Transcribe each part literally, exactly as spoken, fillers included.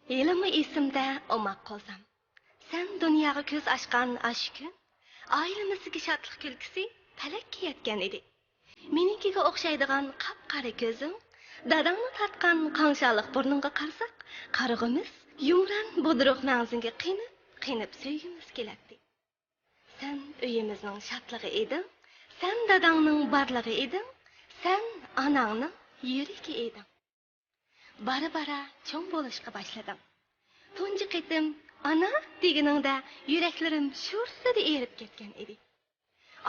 ھېلىمۇ ئېسىمدە ئوماق قوزام. سەن دۇنياغا كۆز ئاچقان ئاشۇ كۈن، ئائىلىمىزدىكى شادلىق كۈلكىسى پەلەككە يەتكەن ئىدى. مېنىڭكىگە ئوخشايدىغان قاپقارا كۆزۈڭ، داداڭنى تارتقان قاڭشارلىق بۇرنۇڭغا قارىساق، قارىغۇمىز يۇمران بۇدرۇق مەڭزىڭگە قېنىپ، قېنىپ سۆيگۈمىز كېلەتتى. سەن ئۆيىمىزنىڭ شادلىقى ئىدىڭ، سەن داداڭنىڭ بارلىقى ئىدىڭ، سەن ئاناڭنىڭ يۈرىكى ئىدىڭ. بارا-بارا چوڭ بولۇشقا باشلىدىڭ. تۇنجى قېتىم «ئانا» دېگىنىڭدە يۈرەكلىرىم شۇرسىدە ئېرىپ كەتكەن ئىدى.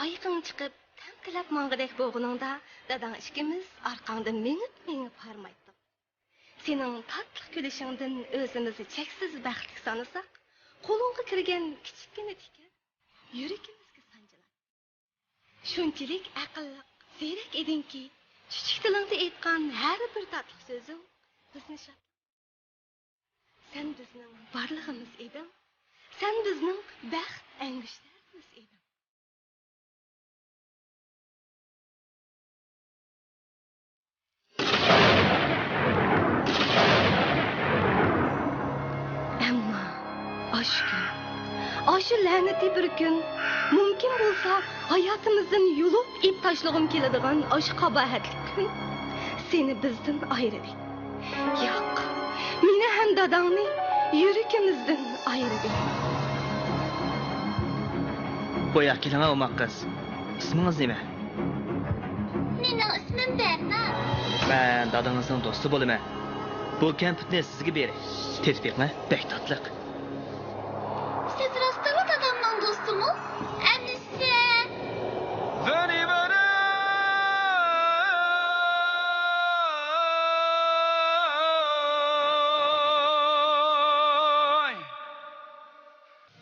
ئايىقىڭ چىقىپ، تەم تىلەپ ماڭغۇدەك بولغىنىڭدا، داداڭ ئىككىمىز ئارقاڭدىن مېڭىپ-مېڭىپ ھارمايتتۇق. سېنىڭ تاتلىق كۈلۈشۈڭدىن ئۆزىمىزنى چەكسىز بەختلىك سانىساق، قولۇڭغا كىرگەن كىچىككىنە تىكەن يۈرىكىمىزگە سانجىلاتتى. شۇنچىلىك ئەقىللىق، زېرەك ئىدىڭكى، چۈچۈك تىلىڭدا ئېيتقان ھەر بىر تاتلىق سۆزۈڭ بىزنى شادلاندۇراتتى. سەن بىزنىڭ بارلىقىمىز ئىدىڭ، سەن بىزنىڭ بەخت ئەڭگۈشتەرىمىز ئىدىڭ. ئەمما ئاشۇ كۈن، ئاشۇ لەنىتىي بىر كۈن، مۇمكىن بولسا ھاياتىمىزدىن يۇلۇپ ئېلىپ تاشلىغۇم كېلىدىغان ئاشۇ قاباھەتلىك كۈن سېنى بىزدىن ئايرىدى. ياق، مېنى ھەم داداڭنى يۈرىكىمىزدىن ئايرىدى. بۇ ياققا كېلىڭە، ئوماق قىز. ئىسمىڭىز نېمە؟ مېنىڭ ئىسمىم بەرنا. مەن دادىڭىزنىڭ دوستى بولىمەن. بۇ كەمپۈتنى سىزگە بېرەي. تېتىپ بېقىڭە، بەك تاتلىق. سىز راستتىنلا دادامنىڭ دوستىمۇ؟ ئەمىسە.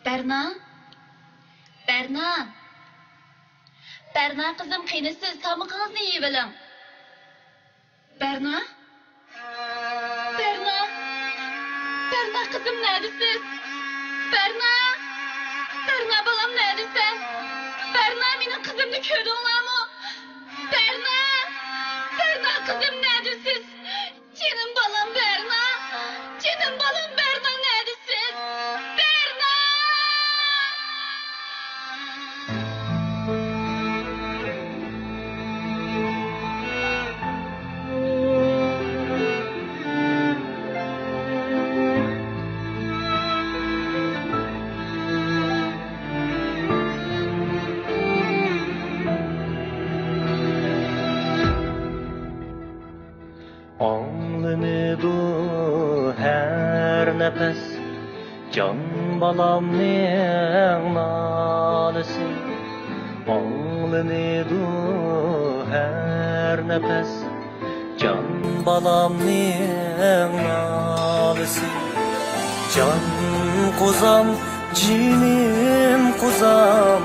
بەرنا؟ بەرنا؟ بەرنا قىزىم، قېنى سىز تامىقىڭىزنى يېيىۋېلىڭ. بەرنا؟ بەرنا؟ بەرنا قىزىم، نەدىسىز؟ بەرنا؟ بەرنا بالام، نەدىسەن؟ بەرنا، مېنىڭ قىزىمنى كۆردۈڭلارمۇ؟ بەرنا؟ بەرنا قىزىم، نەدىسىز؟ جېنىم بالام بەرنا، جېنىم بالام بەرنا، نەدىسىز؟ بەرنا! ئاڭلىنىدۇ ھەر نەپەس جان بالامنىڭ نالىسى. ئاڭلىنىدۇ ھەر نەپەس جان بالامنىڭ نالىسى. جان قوزام، جېنىم قوزام،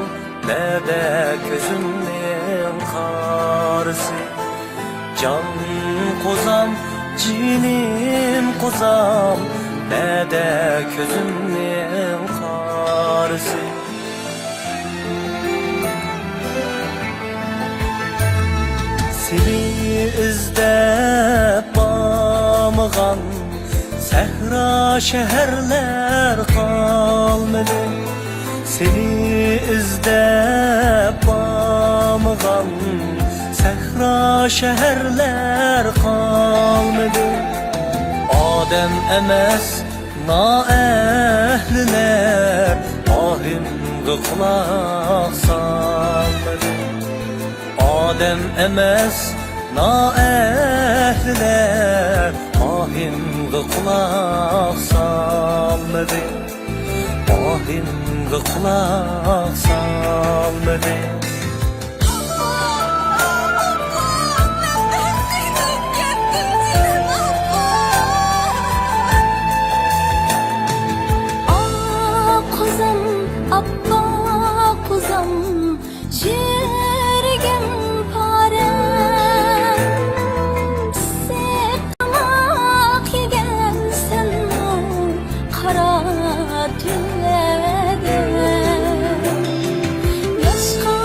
نەدە كۆزۈمنىڭ قارىسى؟ جان قوزام، جېنىم قوزام، نەدە كۆزۈمنىڭ قارىسى؟ سېنى ئىزدەپ بارمىغان سەھرا شەھەرلەر قالمىدى. سېنى ئىزدەپ بارمىغان سەھرا شەھەرلەر قالمىدى. ئادەم ئەمەس نائەھلىلەر ئاھىمغا قۇلاق سالمىدى. ئادەم ئەمەس نائەھلىلەر ئاھىمغا قۇلاق سالمىدى. ئاھىمغا قۇلاق سالمىدى. ئاق قوزام، ئاپئاق قوزام، يۈرىكىم پارەم، سىرتىماق يېگەنسەنمۇ قارا تۈۋەدە. ياشقا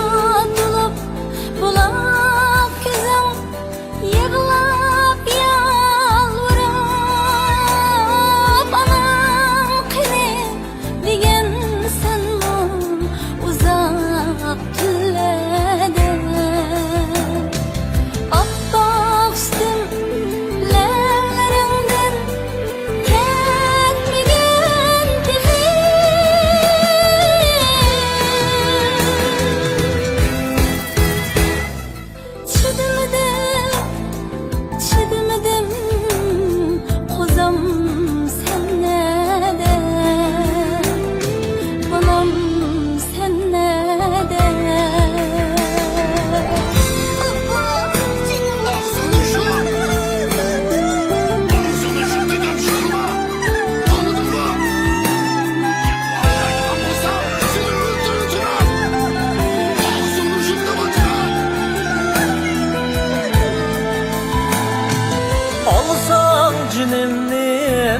ئالساڭ جېنىمنى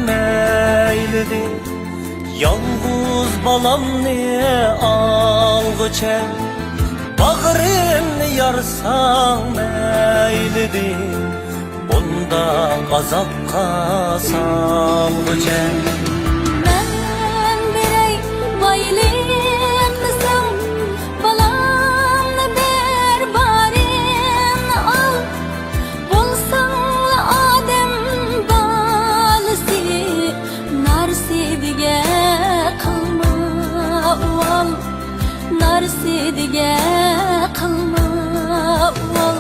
مەيلىدى، يالغۇز بالامنى ئالغۇچە، باغرىمنى يارساڭ مەيلىدى، بۇنداق ئازابقا سالغۇچە. مەن بېرەي بايلىقنى سەن، بالامنى بېرىپ بارىنى ئال. بولساڭلا ئادەم بالىسى، نارسىدىگە قىلما ئۇۋال، نارسىدىگە قىلما ئۇۋال.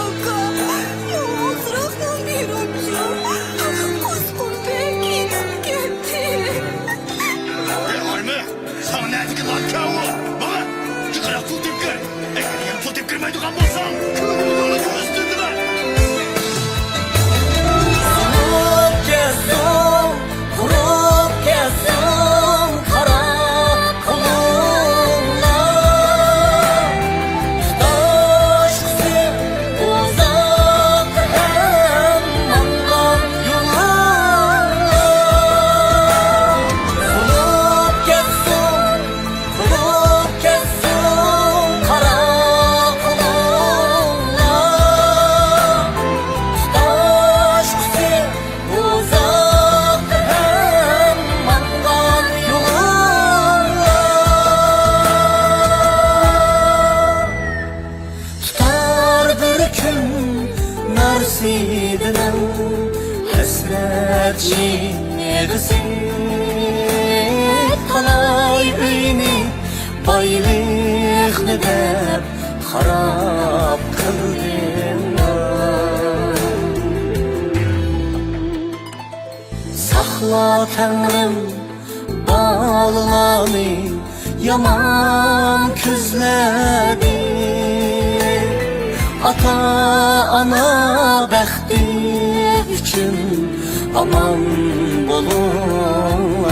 ئاكا، يالغۇزراقنىڭ بىرۇنچۇ قۇسقۇم بەك كېتىپ كەتتى. ھەي، ئارمى! ساڭا نەدىكى لانكا ئۇ؟ ماڭا ياخشىراق پۇل تېپىپ كىر. ئەگەر يەنە پۇل تېپىپ كىرمەيدىغان بولساڭ، كۆرۈڭلارنى ئۈستۈندىلا. سۇنۇپ كەتسۇن، قۇرۇپ كەتسۇن قارا قولۇڭلار. تۇتاشقۇسى ئۇزاق ھەم ماڭغان يولۇڭلار. سۇنۇپ كەتسۇن، قۇرۇپ كەتسۇن قارا قولۇڭلار. تۇتاشقۇسى ئۇزاق ھەم ماڭغان يولۇڭلار. تۇتار بىر كۈن نارسىدىنىڭ ھەسرەت يىغىسى. تالاي ئۆينى، بايلىقنى دەپ خاراب قىلدىڭلار. ساقلا تەڭرىم بالىلارنى يامان كۆزلەردىن. ئاتا-ئانا بەختى ئۈچۈن ئامان بولۇڭلار.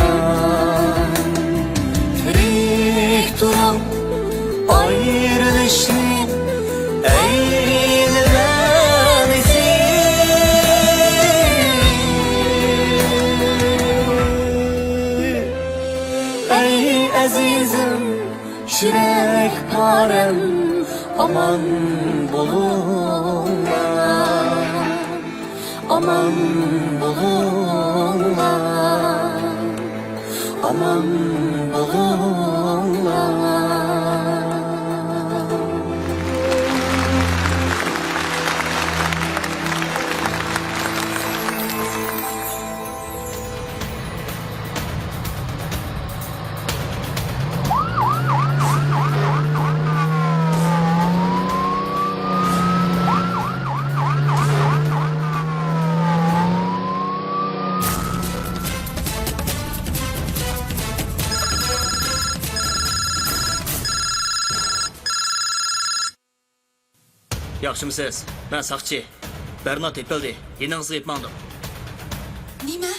تىرىك تۇرۇپ ئايرىلىشنى ئەيلىمەڭ ئىزىم. ئەي ئەزىزىم، يۈرەك پارەم، ئامان بولۇڭلار، ئامان بولۇڭلار، ئامان بولۇڭلار. ياخشىمۇسىز؟ مەن ساقچى. بەرنا تېپىلدى. يېنىڭىزغا ئېلىپ ماڭدىم. نېمە؟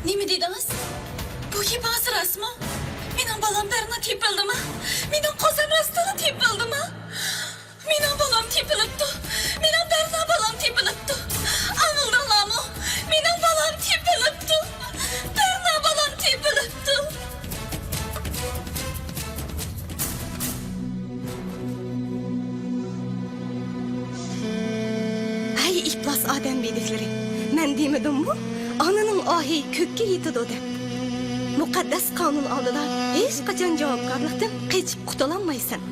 نېمە دېدىڭىز؟ بۇ گېپىڭىز راستمۇ؟ مېنىڭ بالام بەرنا تېپىلدىمۇ؟ مېنىڭ قوزام راستلا تېپىلدىمۇ؟ مېنىڭ بالام تېپىلىپتۇ. مېنىڭ بەرنا بالام تېپىلىپتۇ. ئاڭلىدىڭلارمۇ؟ مېنىڭ بالام تېپىلىپتۇ. بەرنا بالام تېپىلىپتۇ. ھەي، ئىپلاس ئادەم بىدىكلىرى! مەن دېمىدىممۇ، ئانىنىڭ ئاھى كۆككە يېتىدۇ دەپ؟ مۇقەددەس قانۇن ئالدىدا ھېچقاچان جاۋابكارلىقتىن قېچىپ قۇتۇلالمايسەن.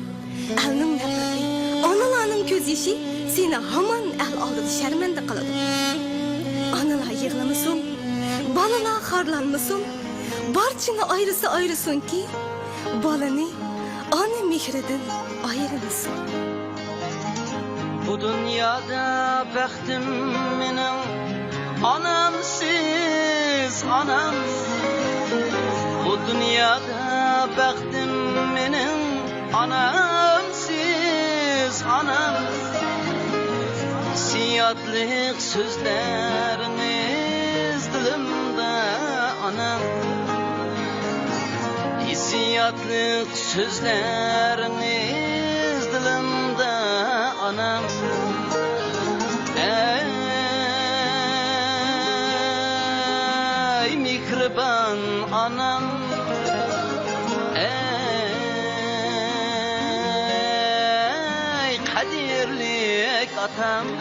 ئەلنىڭ نەپرىتى، ئانىلارنىڭ كۆز يېشى سېنى ھامان ئەل ئالدىدا شەرمەندە قىلىدۇ. ئانىلار يىغلىمىسۇن، بالىلار خارلانمىسۇن، بارچىنى ئايرىسا ئايرىسۇنكى، بالىنى ئانا مېھرىدىن ئايرىمىسۇن. بۇ دۇنيادا بەختىم مېنىڭ ئانامسىز، ئانام. بۇ دۇنيادا بەختىم مېنىڭ ئانامسىز، ئانام. ھېسسىياتلىق سۆزلەرنىز دىلىمدا، ئانام. ھېسسىياتلىق سۆزلەرنىز دىلىمدا، ئانام. مېھرىبان ئانام، ئەي قەدىرلىك ئاتام.